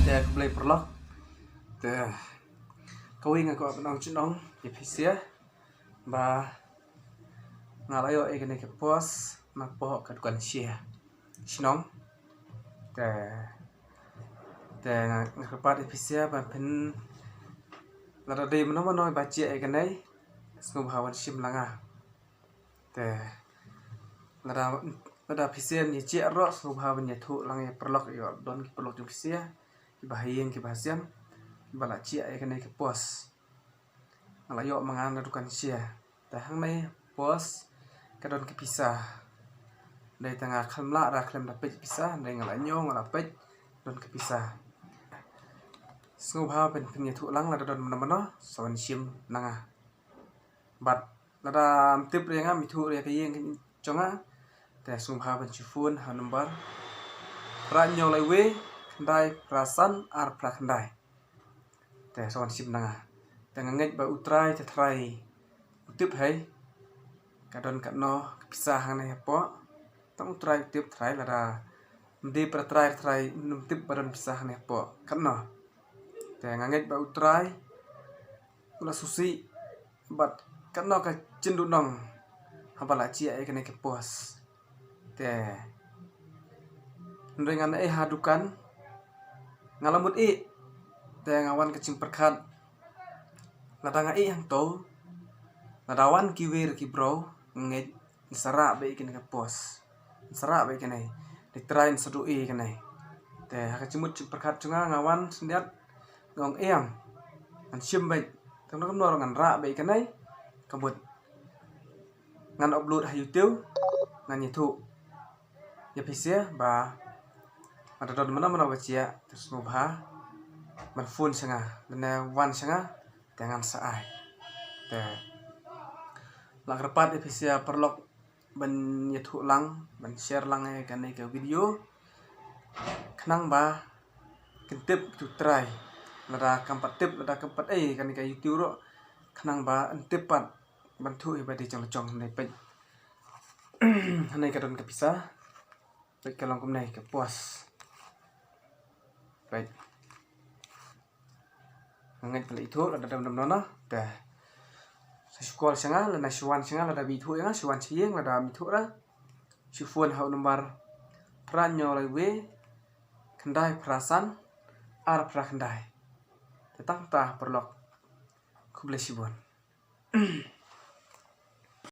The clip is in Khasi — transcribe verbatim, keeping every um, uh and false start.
Te khublei paralok. Te kawei nga kwah ban ong shnong ïa phi sha ba nga la ïoh ïa kane ka post napoh ka dukan shia shnong. Te te nga kyrpad ïa phi sha ba phin, lada dei mano mano ba jia ïa kane, sngewbha wan shim lang ah. Te lada, lada phi sha ym ïa jia ruh, sngewbha ban ïathuh lang ïa paralok, ïa don ki paralok jong phi sha kiba ha ïing kiba ha sem kiba la jia ïa kane ka post. Nga la ïoh ma nga na dukan shia. Te hangne post ka don ka pisa. Dei tang nga khlem lah, da khlem da peit pisa, dei nga la ñiew nga la peit, don ka pisa. Sngewbha phin, phin ïathuh lang lada don mano mano, sa wan shim na nga. Bad lada ym tip re nga, ym ithuh re ka ïing jong nga, te sngewbha ban shu phone ha number phra hynñiew lai wei, khyndai phra san, ar phra khyndai. Te sa wan shim na nga. Te nga ngeit ba U Trai te Trai u tip hi. Ka don katno ka pisa hangne hapoh. Tang U Trai u tip, Trai, lada ym dei para Trai, Trai ym tip ba don pisa hangne hapoh katno. Te nga ngeit ba U Trai u la sngewsih bad katno ka jingduhnong haba la jia ïa kane ka post. Te hynrei ngan ïeh ha dukan, nga la mut ïeh. Te nga wan ka jingpyrkhat, lada nga ïeh hangto, lada wan kiwei ki briew, nga ngeit ngi sa rah beit ïa kane ka post. Ngi sa rah beit ïa kane. Dei Trai un sa duh ïa kane. Te ha ka jingmut jingpyrkhat jong nga, nga wan shyndiat, nga ong em, ngan shim beit. Te kumno kumno ruh ngan rah beit ïa kane. Ka mut ngan upload ha YouTube, ngan ïathuh ïa phi sha ba lada don mano mano ba jia, te sngewbha ban phone sha nga, lane wan sha nga, te ngan sa ai. Te la kyrpad ïa phi sha paralok ban ïathuh lang, ban share lang ïa kane ka video, khnang ba kin tip ki U Trai. Lada kam pat tip, lada kam pat ei kane ka YouTube ruh, khnang ba yn tip pat ban thuh hi ba dei jong la jong. Hangne peit. Hangne ka don ka pisa. Peit, ka long kumne ka post. Peit. Nga ngeit ba la ithuh, lada dam dam nona. Te sa shu call sha nga, lada shu wan sha nga, lada ba ithuh ïa nga, shu wan sha ïing, lada ba ithuh ruh, shu phone ha u number phra hynñiew lai wei, khyndai phra san, ar phra khyndai. Te tang kata paralok. Khublei shibun.